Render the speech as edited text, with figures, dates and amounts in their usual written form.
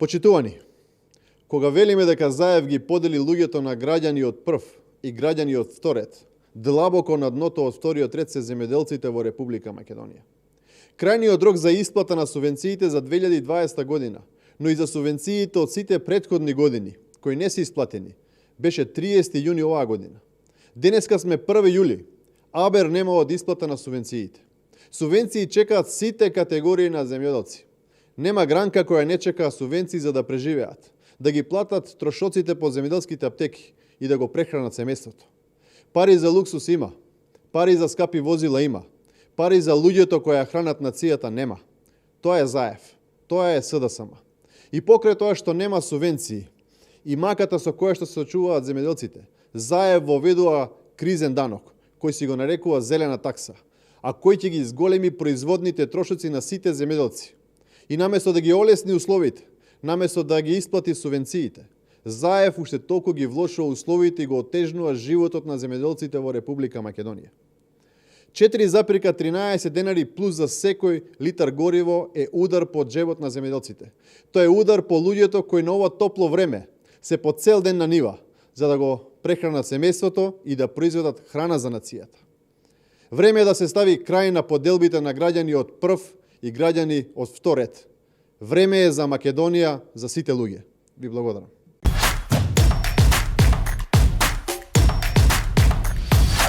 Почитувани, кога велиме дека Заев ги подели луѓето на граѓани од прв и граѓани од втор ред, длабоко на дното од вториот ред се земјоделците во Република Македонија. Крајниот рок за исплата на субвенциите за 2020 година, но и за субвенциите од сите претходни години, кои не се исплатени, беше 30 јуни оваа година. Денеска сме 1 јули, абер нема од исплата на субвенциите. Субвенции чекаат сите категории на земјоделци. Нема гранка која не чека субвенции за да преживеат, да ги платат трошоците по земјоделските аптеки и да го прехранат семејството. Пари за луксус има, пари за скапи возила има, пари за луѓето кои ја хранат нацијата нема. Тоа е Заев, тоа е СДСМ. И покрај тоа што нема субвенции и маката со која што се очуваат земјоделците, Заев воведува кризен данок, кој си го нарекува зелена такса, а кој ќе ги изголеми производните трошоци на сите земјоделци. И наместо да ги олесни условите, наместо да ги исплати субвенциите, Заев уште толку ги влошува условите и го отежнува животот на земјоделците во Република Македонија. 4,13 денари плюс за секој литар гориво е удар по джебот на земјоделците. Тоа е удар по луѓето кои на ова топло време се по цел ден на нива, за да го прехранат семејството и да произведат храна за нацијата. Време е да се стави крај на поделбите на граѓани од прв и граѓани од втор ред. Време е за Македонија, за сите луѓе. Ви благодарам.